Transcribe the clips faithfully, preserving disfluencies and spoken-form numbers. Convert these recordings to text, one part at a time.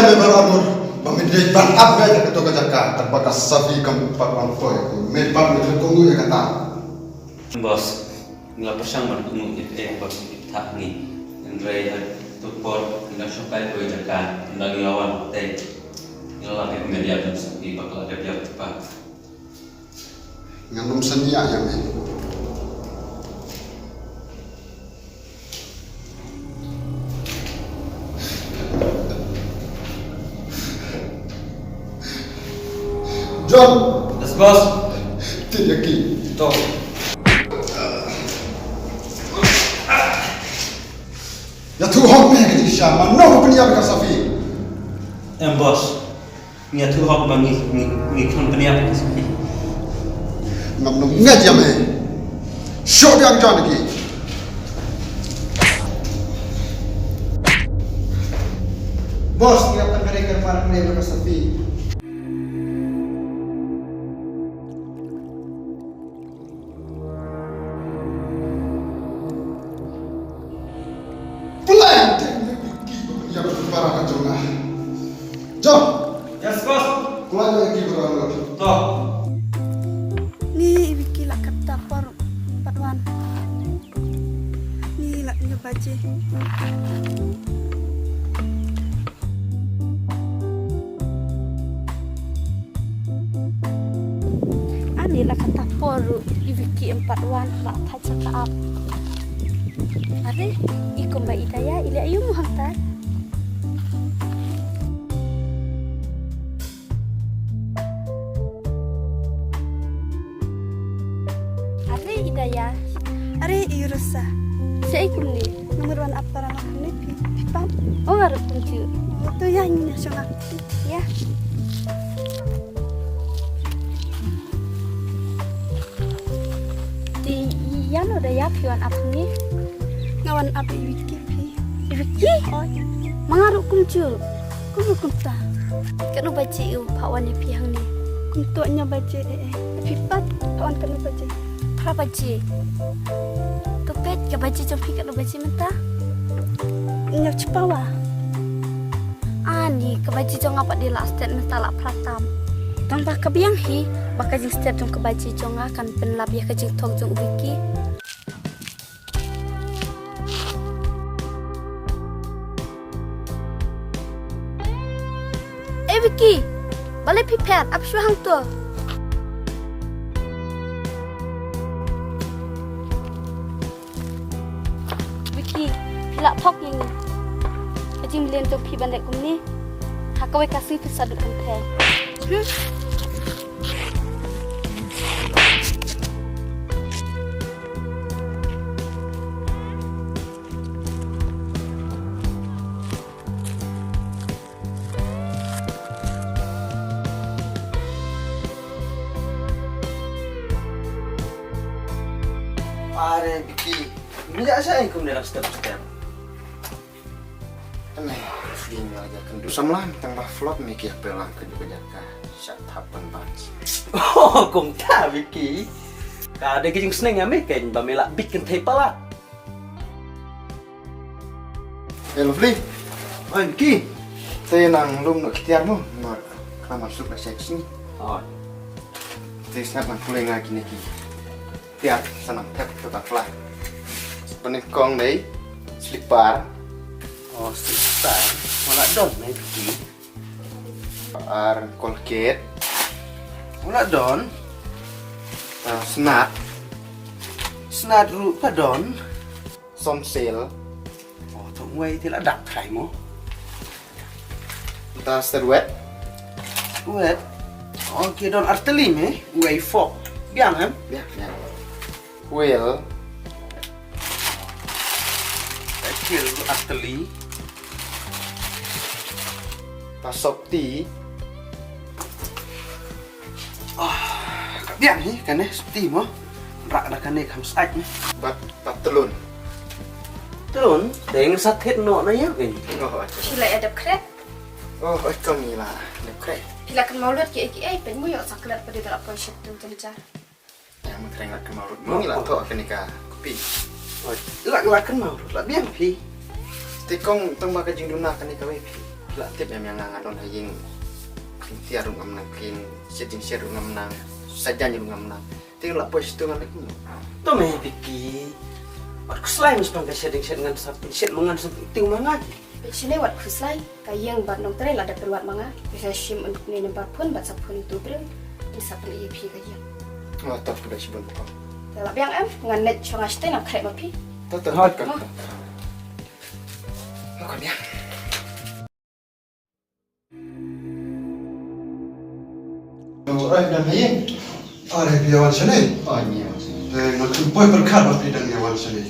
Me baroh arngut ba me dei ban ap ïa kato ka jaka, tang ba ka Safi kam pat wan poi. Me pat me tip kumno ïa kata. Boss, nga la pyrshang ban kumno ïa phi ba phi thah ngi. Hynrei ha tu por nga la shong kai poi jaka, nga la wan tei. Nga la ïa me ïa ban Safi ba ka la dep ïa pa. Ngam nym saniah ïa me. John. Yes, boss. Tied ïa ki. To. Ïathuh hok me ïa ka jingshisha, mano ba pynïap ïa ka Safi? Em, boss. Ngi ïathuh hok ba ngi, ngi, ngi khlem pynïap ïa ka Safi. Ngam nym ngeit ïa me. Shoh biang John ki. Boss, ngi ap tang ka dei ka mar pynïap ïa ka Safi. Pynlait ïa ki ba pynïap ïa ka jong nga. John. Yes, boss. Pynlait ïa ki ba rang lut. To. Ni i Vicky la kata por pat wan. Ni la nyo baje. Ani la kata por ruh i Vicky em pat wan, la thait sha ka app. Are, i kumba i Daya i leh aïu mo hangta? Are i Daya. Are i Rosa. Shaei kumne? Nga mut wan ap para ma kumne phi. Phi pap? O nga ruh kumjuh. To ïa ngin ïa shong ap. Ïa. Te ïano Daya phi wan ap hangne? Nga wan ap ïa i Vicky phi. I Vicky? Oi. Ma nga ruh kumjuh. Kumno kumta? Katno baje u phah wan ïa phi hangne? Kumto hynñiew baje eh eh. Phi pat phah wan katno baje? Phra baje. To peit ka baje jong phi katno baje mynta? Hynñiew shiphew. Ani, ka baje jong nga pat dei la stet mynta la phra tam. Tang ba ka biang hi ba ka jingstet jong ka baje jong nga kan pynlap ïa ka jingthok jong u Vicky. Eh Vicky, balei phi phet, ap shuwa hangto. Vicky, phi lah thok ïa ngi. Ka jingmlien jong phi ban leh kumne. Ha kawei ka sngi phin sa duh kynthei. Hmm. Are Vicky, ngi ïa sa kum dang step step. Ane, Vicky ngi ïa kynduh samla tang ba flop me ki pelang kynduh ka jaka. Shut up ban ban. Oh, kumta Vicky. Ka dei ka jingsneng ïa me kein ba me lah bit kynthei palat. Hey, Lovely. Oi, Vicky. Te nang lum noh ki tiar mo, mar khlem suk la sek sini. Oi. Te sngap nang pule nga kine ki tiar, sa nang thep to ta kla. Pynïakong dei slipper. Oh, slipper. Mo la don, eh, Vicky. Ar Colgate. Mo la don. Ah, snat. Snat ruh ka don. Somsel. Oh, to uwei te la dak thrai mo. Ta serwet. Serwet. Oh, ki don artylli me. Uwei fork. Biang em? Biang, biang. Kuel. Kuel artylli. Ta sopti. Ah, ka biang hi kane sopti mo. Rak da kane kham sait ne. Bat, bat telun. Telun, deng sa thit no na ya kane. Oh, acha. Phi la ïa dep khreh. Oh, oi kong ila dep khreh. Phi la kynmaw lut ki ei ki ei, peit mo ïoh chocolate pa dei da la poi shit tu jynjar. Ïa, ma threng la kynmaw lut. Mo ngi la thoh kane ka kopi. Oi, la, la kynmaw lut, la biang phi. Te kong tang ba ka jingduna kane kawei phi. La tip em ïa nga, nga don ha ïing. Ktien tiar ruh ngam nang ktien, shet jingshet ruh ngam nang, shet jan ruh ngam nang. Te la poi sha tu nga leh kumno? To me Vicky. Wat khuslai, mustang ka shet jingshet ngan sa shet ma ngan sa tu ma nga. Peit shane wat khuslai, ka ïing bad nongtrei la dep pynwad ma nga. Peit sa shim ynduh ne number phone bad sa phone ïa utu u briew. Te sa pynïaid ïa phi ka ïing. Oh, to khublei shibun ko. Te la biang em, ngan leit sha nga shatei nang khreh ma phi. To, to, hot ko. Ko biang. Oi, nang haei? Are phi wan shane? Oh, ngi wan shane. Eh, ngan pynpoi pyrkhat ba phi dang ïa wan shane.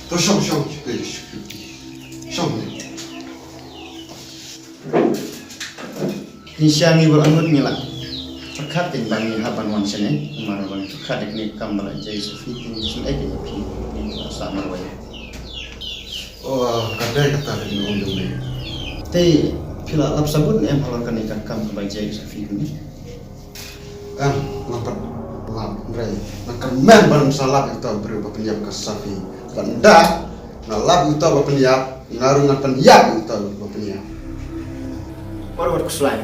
To shong, shong, shong, shong. Ngi sha ngi bor angut ngi la pyrkhat ïa ba ngi hap ban wan shane. Namar ba ngi pyrkhat ïa kane ka kam ba la jia ïa Safi, ngi sngewthuh ïa phi, ngi sa marwei. Oh, ka dei kata ka jingong jong me. Te phi la lap sabut ne em halor kane ka kam kaba jia ïa Safi kane? Em, nga pat lap, hynrei nga kyrmen ban sa lap ïa uta u briew ba pynïap ka Safi. Lada nga lap ïa uta ba pynïap, nga ruh ngan pynïap ïa uta ba pynïap. Wat, wat khuslai.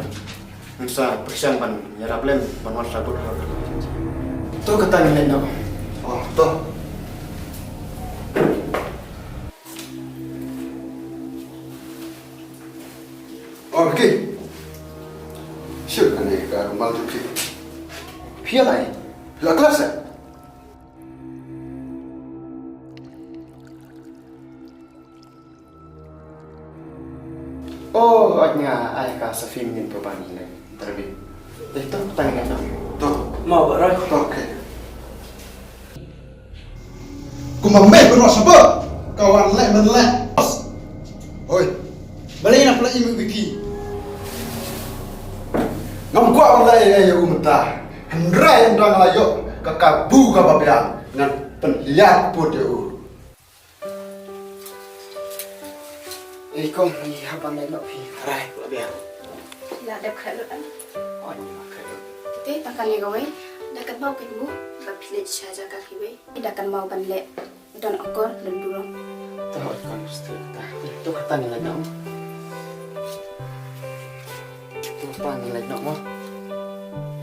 Ngan sa pyrshang ban ïarap lem ban wan sabut halor kane. To kata ngin leit noh. Oh, to. Oh, Vicky. Shu kane ka rumal jong phi. Phi ïa lai? Phi la klas eh? Oh, ot nga ai ka Safi mynnin ba ban leh interview. Dei to tang nga to. To. Mo ba roi. To, okay. Kumba me pynwad sha ba ka wan leh men leh. Oi. Balei na pla imi Vicky? Ngam kwah ban leh ïa u mynta. Hynrei ynda nga la ïoh ka kabu kaba biang ngan pynhiar put ïa u. Ei kong, ngi hap ban leit noh phi. Rai, la biang. La dep khreh lut em? Oh, ngi la khreh lut. Te tang kane kawei, da kynmaw pynmu ba phi leit sha jaka kiwei. Da kynmaw ban leh don akor don burom. Ta hot kon sti ta. To kata ngi leit noh. To pa ngi leit noh mo.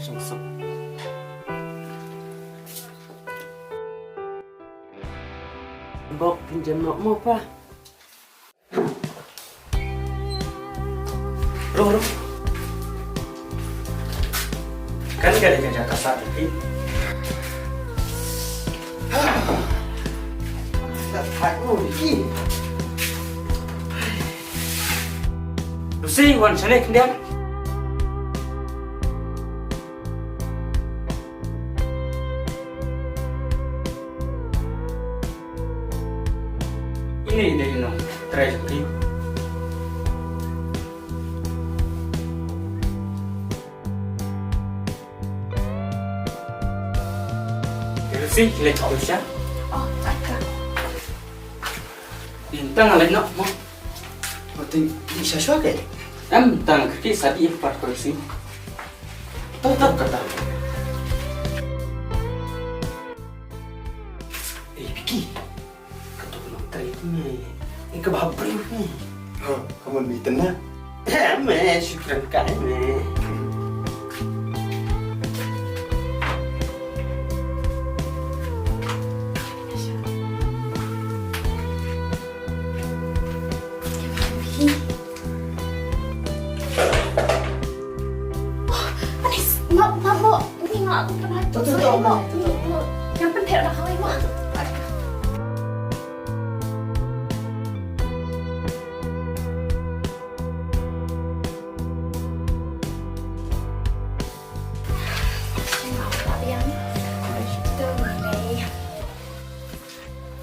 Song song. Bok pinjam nok mo pa. Rung, rung. Kan ka dei ka jaka sah ti. Sah thak mo ni. Lucy, wan shane khyndiat. Ine ine ino, trai jong phi. Lucy, leit office sha. Oh, aka. Nin tang leit noh mo. Ko ting ting sha sha ke. Em tang ki sa di par ko si. To to kata. Eh, Vicky. Ka tu nong trai tu me. Ni ka ba briew ni. Ha, kamu ni tena. Me, shukran kai me.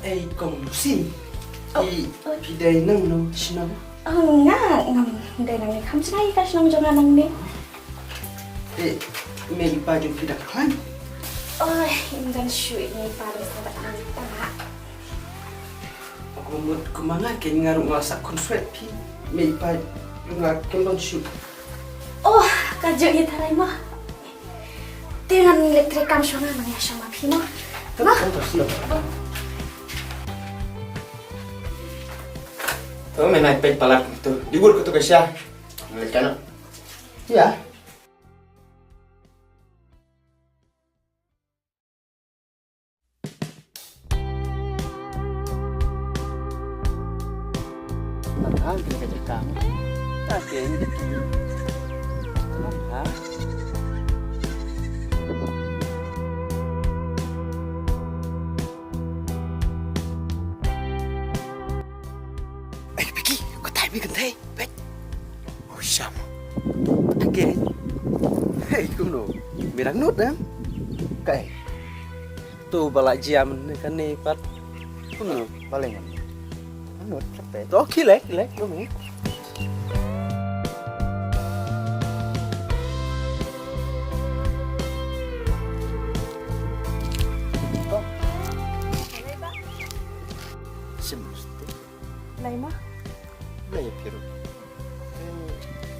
Ei, kong Lucy. Oh, i, oh. Phi dei nang no shnong? Oh, nga ngam dei nang ni, kham chna i ka shnong jong nga nang ni. Eh, me i pa jong phi da khlaiñ? Oh, im don shuh i me i pa dang sngewbha nang ta. Ko mut kumba nga ken nga ruh nga sa khun swet phi. Me i pa jong nga kim don shuh. Oh, ka jong i tharai ma. Te ngan leit trei kam shong nga nang ïa shong ma phi mo. Ma. Oh, men ai peit palat tu. Di bur ko tu ka sha. Ngelek kana. Ya. Tang kena ka jakang. Oke, ini dikit. Kenapa? Ai, Piki, ko tai mi kan tai, pet. Oh, sham. Ake. Hei, kumno? Mirang nut, em? Kai. Tu bala jam ne kan ne pat. Kumno? Bala ngan. Nut, kape. To, kile, kile, kumno? Sim, sim. Lai ma? Lai ya piru.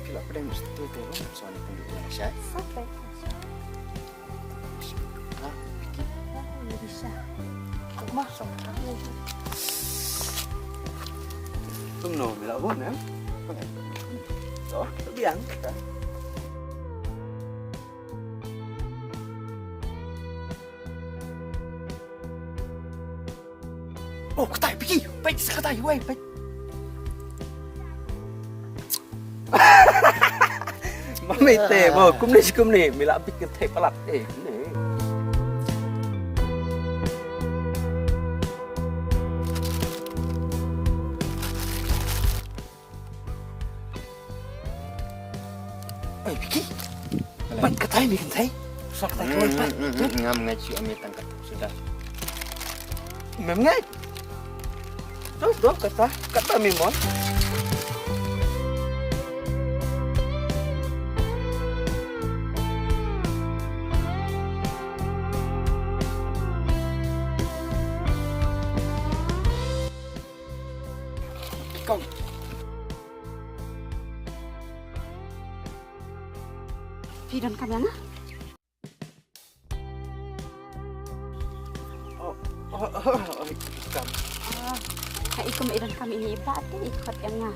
Pila pedang mesti tu tu lo. Soalnya pun dulu na shai. Sampai. Ha, Piki. Bisa. Ma. Tum no mila bon em. To, biang. Oh, katai Piki, peit sa katai wei, peit. Mami te, bo, kumne shi kumne, mila bik ngan thei palat, eh, kumne. Oi, Piki. Alai. Pat katai mi kan thei. Sa katai kawai pat. Hmm, hmm, hmm, hmm, ngam ngai shu ami tang kat sudah. Mem ngai. Dos dos kata, kata mi mon. Kong. Phi donkam ïa nga? Oh, oh, oh, oh, i donkam. Ah, ha i kum i donkam ine i bah te i khot ïa nga.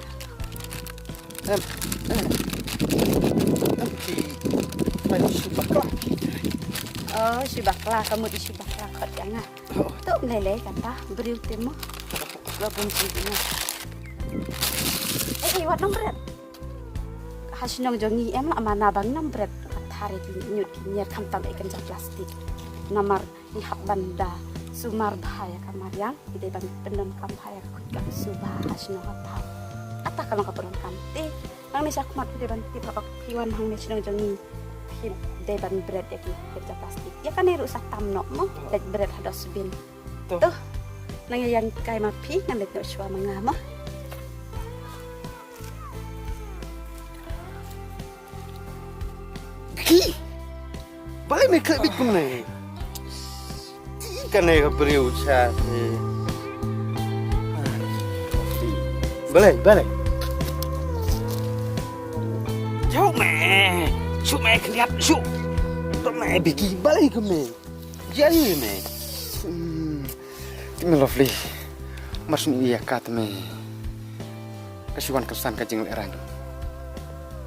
Em, em, em, phi, phi shu bakla. Oh, shu bakla, ka mut i shu bakla khot ïa nga. Oh. To lei lei kata, briew te mo. Ka bun ji ïa nga. Eh, eh, wat nong bret. Ha shnong jong ngi em la mana ba nang bret ka thar ïa ki ñiut ki ñier khamtam ïa ka kynja plastik. Namar ngi hap ban da sumar bha ïa ka mariang, ngi dei ban pyndonkam bha ïa ka khuid ka ksu bha ha shnong ha thaw. Kata ka long ka pyndonkam. Te nangne sha khmat phi dei ban tip haba phi wan hangne shnong jong ngi, phi dei ban bret ïa ki kynja plastik. Ïa kane ruh sa tam noh mo, leit bret ha dustbin. To. To. Nang ïa ïeng kai ma phi, ngan leit noh shuwa ma nga mo. Ki. Balei me khleh bit kumne? Kane ka briew cha. Balei, balei? Shu me. Shu me khliat shu. To me biki balei kumne? Jali me. Hmm. Te me Lovely. Mar shu ïa ka te me. Ka shu wan ka san ka jingleh rang.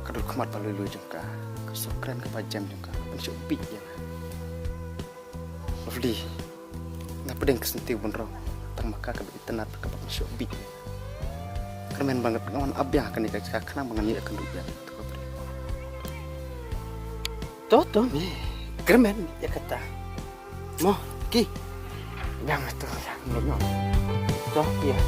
Ka dur khmat ba lui lui jong ka. Ka sur kren ka ba jem jong ka. Ban shu bit ïa nga. Lovely. Nga pdeng ka senti bun rong. Tang ma ka ka ba itynnad ka ba shu bit. Kyrmen ba nga wan ap ïa kane ka jaka khnang ba ngan ïoh ka ndu ïa. To to me. Kyrmen ïa kata. Mo, ki. Biang tu ya, ngi nyo. To, ki ya.